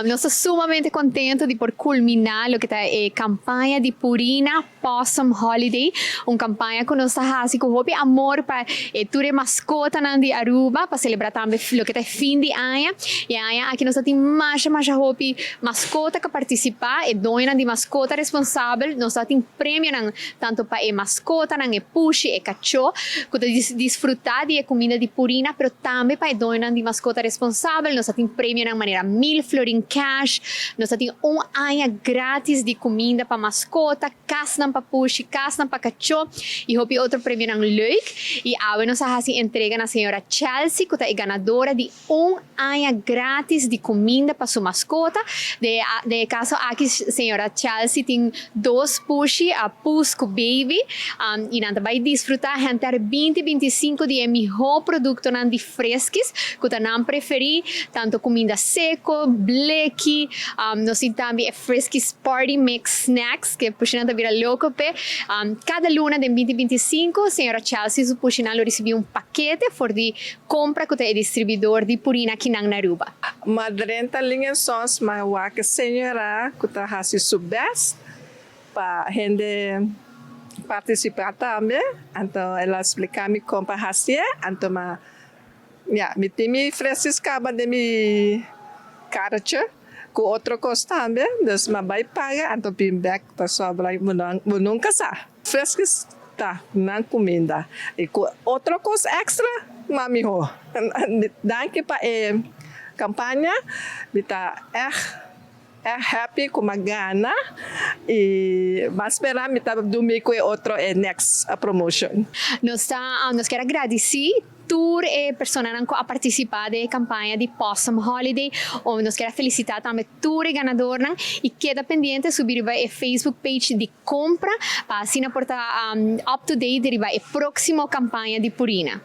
Nos ta sumamente contento di por culmina loke ta e campaña di Purina Pawsome Holiday, un campaña cu nos ta haci cu hopi amor pa e tur e mascotanan di Aruba pa celebra tambe loke ta e fin di aña. E aña aki nos ta tin masha masha hopi mascota cu a participa, e doñonan di mascota responsabel, nos ta tin premionan tanto pa e mascotanan, e pushi, e cacho cu ta disfruta di e cuminda di Purina, pero tambe pa e doñonan di mascota responsabel. Nos ta tin premionan manera 1000 florin cash, nos ta tin un aña gratis di cuminda pa mascota, casnan pa pushi, casnan pa cacho y hopi otro premionan leuk. Y awe nos a haci entrega na señora Chelsea cu ta e ganadora di un aña gratis di cuminda pa su mascota. Den e caso aki señora Chelsea tin dos pushi, a Pus cu Baby, y nan ta bay disfruta henter 2025 di e miho productonan di Friskies cu ta nan preferi, tanto cuminda seco, bleki, nos tin tambe e Friskies Party Mix Snacks cu e pushinan ta bira loco p'e. Cada luna den 2025 señora Chelsea su pushinan lo ricibi un pakete for di Compra cu ta e distribuidor di Purina kinan na Aruba. Ma drenta Ling Sons ma wak e señora cu ta haci su best pa hende participa tambe, anto el a splica mi con pa haci'e, anto ma ya mi tin mi Friskies caba den mi karretje cu otro cos tambe, dus ma bay paga anto bin bek pasobra bo nunca sa. Friskies ta nan cuminda y cu otro cos extra ma miho. Danki pa e campaña, mi ta echt echt happy cu m'a gana y m'a spera mi ta dumi cu e otro e next promotion. Nos ta nos kier a gradici tur e personanan cu a participa den e campaña di Pawsome Holiday. Nos kier a felicita tambe tur e ganadornan y keda pendiente subi riba e Facebook page di Compra pa asina por ta up to date riba e proximo campaña di Purina.